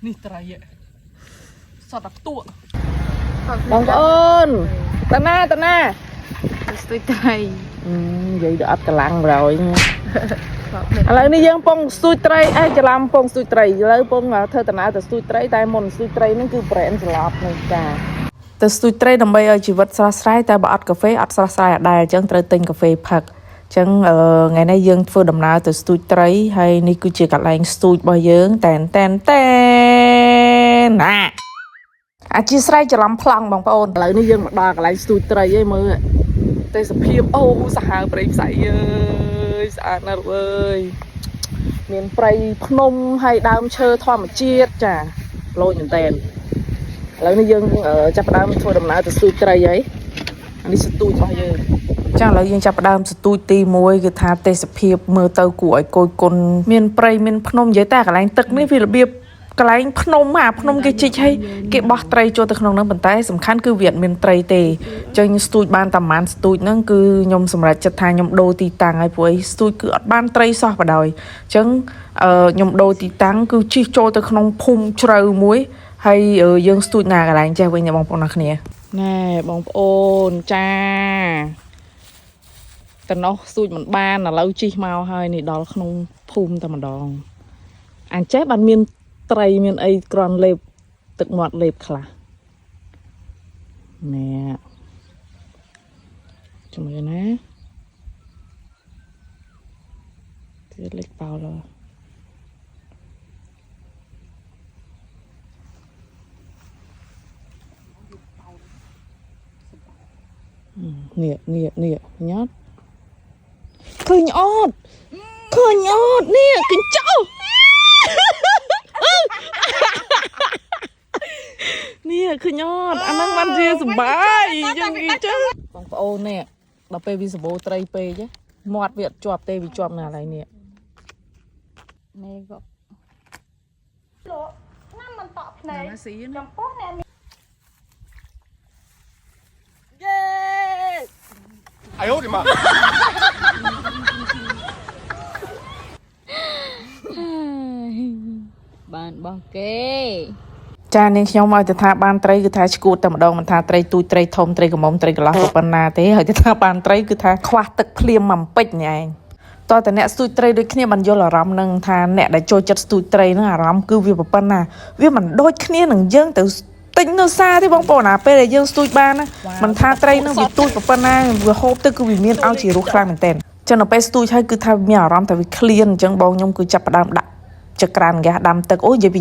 នេះត្រីសតតែផ្ទក់ បងប្អូនតាណាតាណា ស្ទួយត្រី និយាយទៅអត់កម្លាំងប្រយឥឡូវនេះយើងពងស្ទូចត្រីអេច្រឡំពងស្ទូចត្រីឥឡូវពងធ្វើដំណើរទៅស្ទូចត្រីតែមុនស្ទូចត្រីហ្នឹងគឺប្រែនស្លាប់នេះចាទៅស្ទូចត្រីដើម្បីឲ្យជីវិតស្រស់ស្រាយតែបើអត់កាហ្វេអត់ស្រស់ស្រាយអត់ដែរអញ្ចឹងត្រូវទិញកាហ្វេផឹកអញ្ចឹងថ្ងៃនេះយើងធ្វើដំណើរទៅស្ទូចត្រីហើយនេះគឺជាកន្លែងស្ទូចរបស់យើងតែនតែនតែនណាអធិស្ឋានច្រឡំប្លង់បងប្អូនឥឡូវនេះយើងមកដល់កន្លែងស្ទូចត្រីឯងមើលទេសភាពអូសាហាវព្រៃផ្សៃអើយស្អាតណាស់លោកអើយមានព្រៃភ្នំហើយដើមឈើធម្មជាតិចាលោចមែនតើឥឡូវនេះយើងចាប់ផ្ដើមធ្វើដំណើរទៅស្ទូចត្រីហើយអានេះស្ទូចរបស់យើងចាឥឡូវយើងចាប់ផ្ដើមស្ទូចទី1គឺថាទេសភាពមើលទៅគួរឲ្យកយគុណមានព្រៃមានភ្នំនិយាយតែកន្លែងទឹកនេះវារបៀបកន្លែងភ្នំអាភ្នំគេជីកឲ្យគេបោះត្រីចូលទៅក្នុងហ្នឹងប៉ុន្តែសំខាន់គឺវាអត់មានត្រីទេចឹងស្ទូចបានតែប្រហែលស្ទូចហ្នឹងគឺខ្ញុំសម្រេចចិត្តថាខ្ញុំដូរទីតាំងឲ្យព្រោះអីស្ទូចគឺអត់បានត្រីសោះបដ ாய் ចឹងខ្ញុំដូរទីតាំងគឺជីកចូលទៅក្នុងភូមិជ្រៅមួយហើយយើងស្ទូចណាកន្លែងចេះវិញបងប្អូនអរគ្នាណែបងប្អូនចាតំណោះស្ទូចមិនបានឥឡូវជីកមកហើយនេះដល់ក្នុងភូមិតែម្ដងអញចេះបានមានត្រីមានអីក្រន់លេបទឹកមាត់លេបខ្លះណែជំរឿណាទៀតលេខប៉ោឡនេះនេះនេះញ៉ាត់ឃើញអត់ឃើញអត់នេះកញ្ចក់ នេះឃើញអត់អាហ្នឹងបានជាសបាយយើងអីចឹងបងប្អូននេះដល់ពេលវាសម្បូរត្រីពេកមាត់វាអត់ជាប់ទេវាជាប់ណាស់ឡើយនេះ នេះក៏ លក់ថ្នាំបន្តក់ភ្នែក ណាស៊ីណា ចំពោះអ្នកមាន យេ 哎呦我的妈！ បានបោះគេ ចានាងខ្ញុំឲ្យទៅថាបានត្រីគឺថាឈួតតែម្ដងមិនថាត្រីទូចត្រីធំត្រីក្រមុំត្រីកន្លោះក៏ប៉ុណ្ណាទេហើយទៅថាបានត្រីគឺថាខ្វះទឹកភ្លាមមួយពេចនេះឯងតើតើអ្នកស្ទូចត្រីដូចគ្នាបានយល់អារម្មណ៍នឹងថាអ្នកដែលចូលចិត្តស្ទូចត្រីនឹងអារម្មណ៍គឺវាប៉ុណ្ណាវាមិនដូចគ្នានឹងយើងទៅទិញនៅសាទេបងប្អូនណាពេលដែលយើងស្ទូចបានណាមិនថាត្រីនឹងវាទូចប៉ុណ្ណាវាហូបទៅគឺវាមានឲ្យជារសខ្លាំងមែនទែនចឹងដល់ពេលស្ទូចហើយគឺថាមានអារម្មណ៍ថាវាឃ្លានអញ្ចឹងបងខ្ញុំគឺចាប់ផ្ដើមដាក់ចក្រានហ្គាសដាំទឹកអូយនិយាយពី